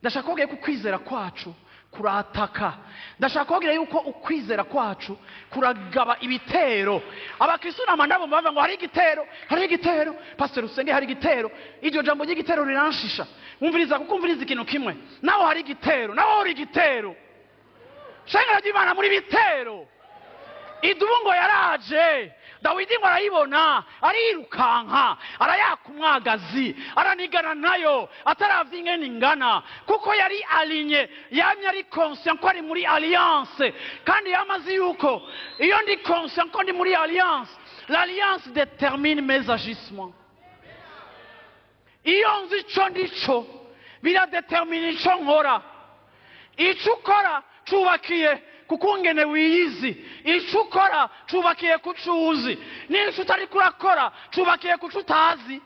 Ndashaka kubabwira ko ukwizera kwacu kurataka. Ndashaka kubabwira yuko ukwizera kwacu kuragaba ibitero. Abakristo nama ndabo bavuga ngo hari igitero, hari igitero, pastor usenge, hari igitero. Iryo jambo ry'igitero riranshisha. Umviriza, kuko umviriza ikintu kimwe, naho hari igitero, naho hari igitero. Shengero ry'Imana, muri bitero. Idubu ngo yaraje, Dawidi ngo arayibona, arirukanka, arayaka umwagazi, aranigana nayo ataravye ingene ingana, kuko yari aligné, yamye ari conscient ko ari muri alliance. Kandi yamaze yuko iyo ndi conscient ko ndi muri alliance, l'alliance détermine mes agissements. Iyo nzi ico ndico, biradetermina ico nkora. Ico ukora cubakiye kuko ungene wiyizi. Ico ukora cubakiye ku co uzi, n'ico utariko urakora cubakiye ku co utazi.